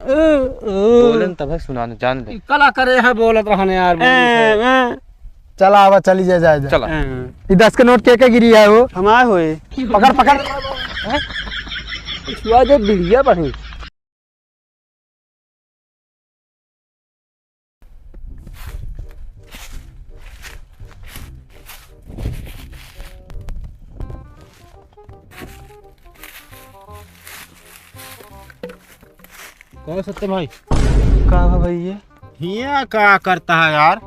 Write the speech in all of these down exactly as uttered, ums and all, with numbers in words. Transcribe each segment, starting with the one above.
बोले न तब सुनाने जान ले। कला करे है, बोलत रहने यार, बोलत है। चला आवा, चली जा, जा, जा। चला। ई दस के नोट के के गिरी है हो? हमार होए। पकड़, पकड़। हैं? छुआ दे बिड़िया बढ़ी। कहो सत्य भाई। का बा भैया? हिया का करता है यार?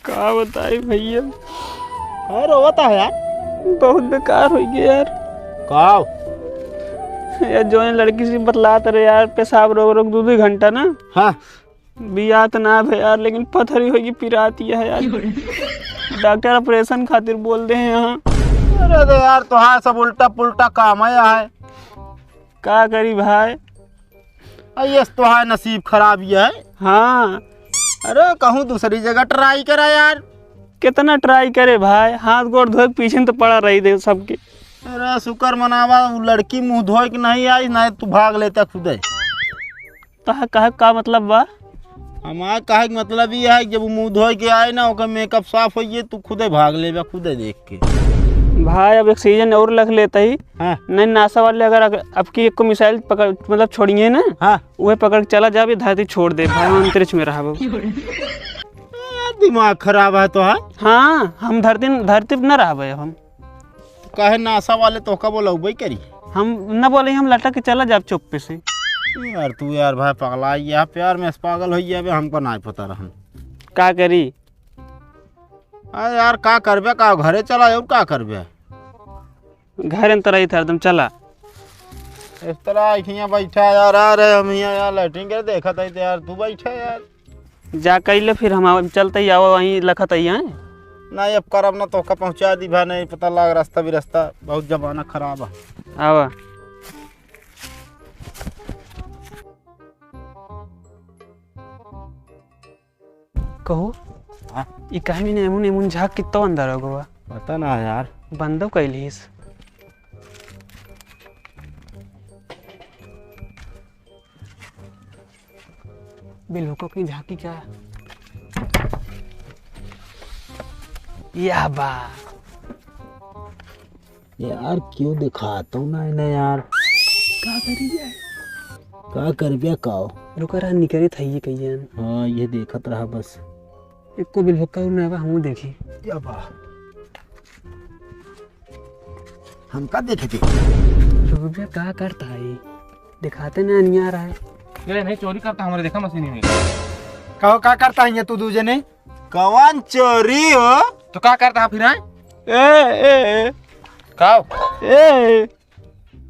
का बताई भैया? का रोवता है यार? बहुत बेकार हो गया यार। का? यार, जौन लड़की से बतलात रहे यार, पेशाब रोक रोक दो दो घंटा ना। हाँ। बियात ना भे यार, लेकिन पथरी होगी, पिरात यह है यार। डॉक्टर ऑपरेशन खातिर बोल दे हैं यहाँ। अरे तो यार, तोहार सब उल्टा पुल्टा काम है यहाँ। का करी भाई? आ, ये तो है नसीब खराब ये है। हाँ। अरे, कहूँ दूसरी जगह ट्राई करा यार। कितना ट्राई करे भाई, हाथ गोड़ धोए के पीछे तो पड़ा रही दे सबके। अरे, शुक्र मनावा, वो लड़की मुँह धोए के नहीं आई, नहीं तू भाग लेता खुदे। तो कहे का मतलब बा? हमार कहे के मतलब ये है कि जब वो मुँह धोए के आए ना, ओकर मेकअप साफ होइए, तू खुदे भाग लेबे, खुदे देख के। भाई, अब एक सीजन और रख लेता ही। हाँ। नहीं, नासा वाले अगर अग-, अब की एक को मिसाइल पकड़, मतलब, छोड़िए ना, हाँ। उहे पकड़ के चला जाबे, धरती छोड़ दे भाई, हम अंतरिक्ष में रहबो। आ, दिमाग खराब है तो है। हाँ, हम धरती, धरती पे न रहबे अब हम। काहे नासा वाले तोहका बोलौबे करी? हम न बोले, हम लटक के चला जाब चुप्पे से। यार, तू यार भाई पगला, या प्यार में पागल हो गया बे, हमको ना पता रहन। का करी? अरे यार, का करबे, का घरे चला, और का करबे? घर अंतर आई था एकदम, चला। इस तरह आई हियाँ बैठा यार, आ रहे हम हियाँ, यहाँ लैट्रिन के देखत आई तो यार, तू बैठा यार। जा कैले फिर हम आवे, चलते ही आवा, वहीं लखत आई हैं। नहीं, अब करब ना, तोहका पहुँचा दी भा, नहीं पता लाग रास्ता भी रास्ता, बहुत जमाना खराब है। आवा। कहो, हाँ? ई काहे में एमुन एमुन झाँक कित्तो अंदर हो गवा? पता ना यार। बंदो कैलिस। बिलुको की झाँकी क्या? यह बा। यार, क्यों दिखाता हूँ ना इन्हें यार। का करी जाए? का करबे काओ? रुका रहा, निकरी था ये कहिए। हाँ, ये देखत रहा बस। एको बिलुका ना बा, हमहू देखी। क्या बा? हमका देखे थे? रुक जा, का करता है ये? दिखाते ना, नहीं आ रहा है। ये नहीं, चोरी करता हमारे, देखा मशीन में। कहो, का करता है ये तू दूजे ने? कौन चोरी हो? तो का करता है फिर, हैं? ए, ए, ए। का हो? ए, ए।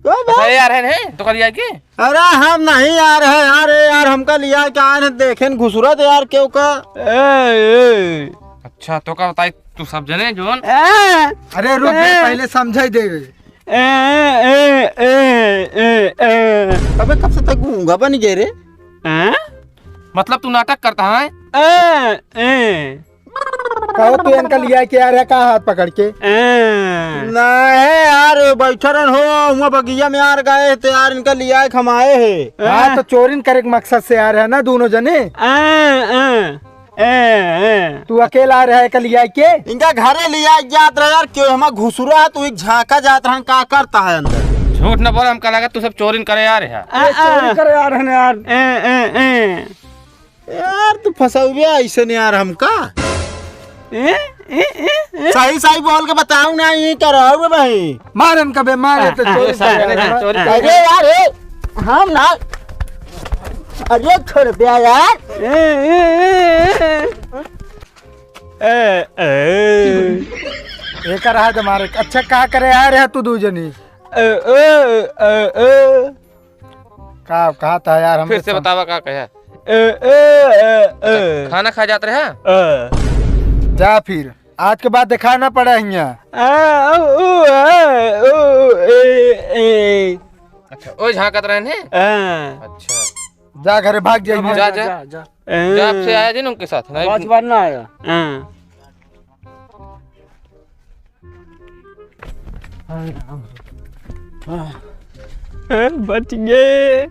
ओ बा- अच्छा, ये आ रहे हैं, तो कर लिया कि? अरे, हम नहीं आ रहे यार, ए यार, हमका लिया क्या है, देखें घुसुरत यार, क्यों का? ए, ए। अच्छा, तो का बताई, तू सब जने जोन? ए। अरे, रुक बे, ए। पहले समझाई दे। ए, ए, ए, ए, ए। अबे, कब से तक गूंगा बन गए रे? हैं? मतलब तू नाटक करता है? ए, ए। कहो तू इनका लिया के आ रहा का हाथ पकड़ के? ए। नहीं यार, बैठा रहन हो, हुआ बगिया में आ गए तो यार इनका लिया के हम आए हैं। ए। हाँ, तो चोरिन करे के मकसद से आ रहे हैं ना दोनों जने। ए, ए, ए, ए। तू अकेला आ रहा है का लिया के? इनका घरे लिया जात रहा यार, क्यों हमारा घुसुरा है, तू एक झांका जात रहन, का करता है अंदर? झूठ न बोल, हमका लगा तू सब चोरिन करे आ रहे हैं। ए, चोरी करे आ रहे हैं यार। ए, ए, ए। यार, तू फंसाउबे ऐसे नहीं यार हमका। ए, ए, ए, ए। सही, सही बोल के बताऊ ना, ये क्या रहा हुआ भाई? मार इनका बे, मार, ये तो आ, आ, चोरी आ, कर रहे हैं। चोरी कर अरे यार, ए, हम ना, अरे छोड़ दे यार। ए, ए, ए, ए। ए, ए। ये कर रहा है तुम्हारे। अच्छा, का करे आ रहे तू दू जनी? ए, ए, ए, ए। का, कहा था यार, हम फिर से बतावा का कहे? ए, ए, ए, ए। खाना खा जात रहे? ए। जा फिर, आज के बाद दिखा ना पड़ा हियाँ। आ, उ, उ, आ, उ, ए, ए। अच्छा, ओ झांकत रहे ने? हाँ। अच्छा। जा घरे भाग जाइए। जा, जा। जा, जा। जा, आपसे आया जी ना उनके साथ, नहीं। पाँच बार ना आया। हाँ। हाँ, बच गए।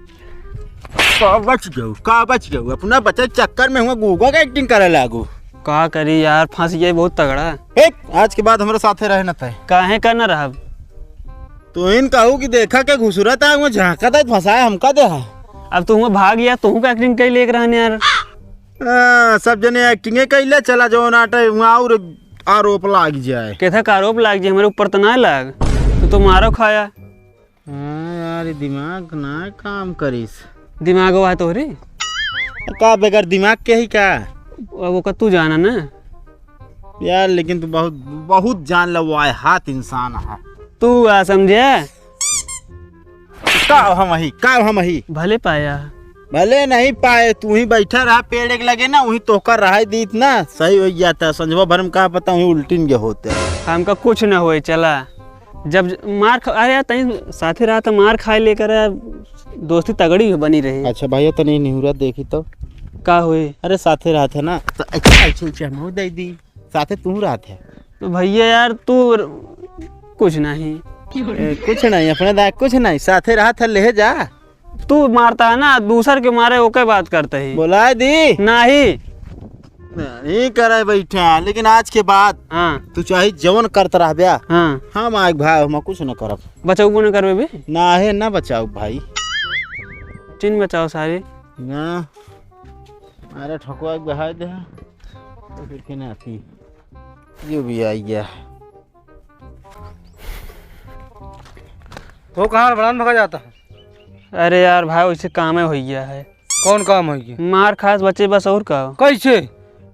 का बच गयो, का बच गयो? अपना बचे चक्कर में हुआ गूंगा का acting करे लागो। का करी यार, फंस गए बहुत तगड़ा। एक, आज के बाद हमरे साथे रहे न तय। काहे का न रहब? तो इन कहू कि देखा के घुसुरत है, वो झांकत है, फंसाए हमका दे है। अब तू हुआ भाग गया, तू का acting कई लेके रहने यार। आ, सब जने acting कैले, चला जाओ नाटक, वहाँ और आरोप लाग जाए। कैसा का आरोप लाग जाए? हमारे ऊपर तो ना लाग, तू तो मारो खाया। हाँ यार, ये दिमाग ना काम करिस। दिमाग हुआ है तोहरे? का बगैर दिमाग के ही का? अब वो का तू जाना ना। यार, लेकिन तू बहुत, बहुत जान लवाए हाथ इंसान है। तू आ समझे? का हम ही, का हम ही? भले पाया। भले नहीं पाए, तू ही बैठा रहा पेड़ के लगे ना, वही तोहका रहाई दीत ना, सही हो जाता। संझवा भर में का पता वही उल्टिन के होते। हमका कुछ न होए, चला। जब ज-, मार खा, अरे यार, तहीं साथे रहा त मार खाए लेकर यार, दोस्ती तगड़ी बनी रही। अच्छा भैया, तनी निहुरा देखी तो। का होए? अरे साथे रहत है ना, तो अच्छा, अच्छा, अच्छा, हम दे दी, साथे तू रहत है। तो भैया यार, तू र-, कुछ नहीं। ए, कुछ नहीं, अपने दा, कुछ नहीं, साथे रहत है, ले जा। तू मारता है ना, दूसर के मारे ओके बात करते ही। बोला दी। नहीं। नहीं करे बैठा, लेकिन आज के बाद हाँ। तू चाहे जवन करत रहब्या, हाँ। हम आग भाई, हम कुछ न करब। बचाऊ को न करबे बे? ना है, ना बचाऊ भाई। चिन बचाओ सारे। ना। अरे ठकुआ के बहाय दे। तो फिर के ना आती। यो भी आई गया। वो कहाँ बड़ान भगा जाता है? अरे यार भाई, वैसे काम है हो गया है। कौन काम है ये? मार खास बचे बस, और का? कैसे?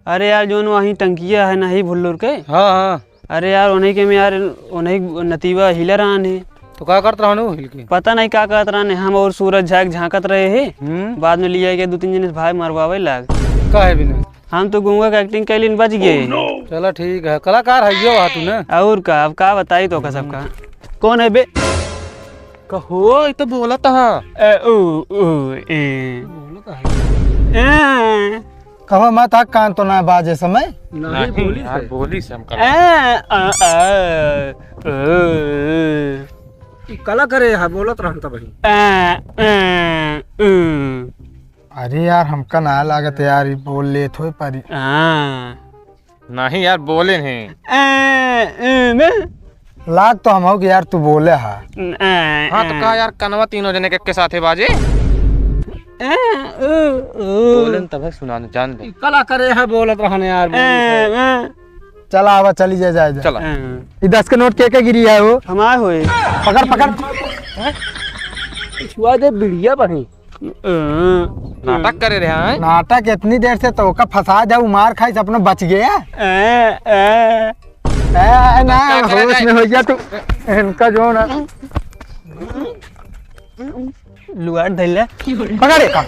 अरे यार, जोन वहीं टंकिया है ना ही भुल्लुर के। हाँ, हाँ। अरे यार, उन्हीं के में यार, उन्हीं नतीबा हिला रहन है। तो का करत रहन हो हिल के? पता नहीं का करत रहन है। हम और सूरज झांक झांकत रहे हैं। हम्म। बाद में लिया के दो तीन जने भाई मरवावे लाग। काहे बिना? हम तो गूंगा के acting कैलिन बच गए। चला ठीक है, कलाकार है यो तू ना। और का, अब का बताई तो का सबका। कौन है बे? कहो, ये तो बोलत हा। ए, ऊ, ऊ, ए। बोलत हा। ए। कहो मत, आ कान तो ना बाजे समय। नहीं, नहीं, बोली यार, से। बोली से हम ए, कला। आ, आ, ओ। ई कला करे हा, बोलत रहन तब ही। ए, ए, ऊ। अरे यार, हमका ना लागत यार, ई बोल लेत होई पारी। हाँ। नहीं यार, बोले नहीं। ए, ए, में? लाग तो हम हो कि यार, तू बोले हा। ए, हाँ, तो ए। का यार, कनवा तीनों जने के, के साथे बाजे? ए, ओ, ओ। बोले न तब सुना न, जान दे। कला करे है, बोलत रहने यार, बोले ए, से। ए। चला, आवा, चली जा, जाए, जाए। चला। ए। ई दस के नोट के, के गिरी है वो? हमार होए। पकड़, पकड़। छुआ दे, बिड़िया बनी। नाटक करे रहे हैं। नाटक इतनी देर से तो ओका फंसा जाऊ, मार खाई, अपनो बच गया। ए, ए। ए, ना, नाटक करे होश रहे। में हो गया तू। इनका जो ना। लुआर धैले। पकड़ एका।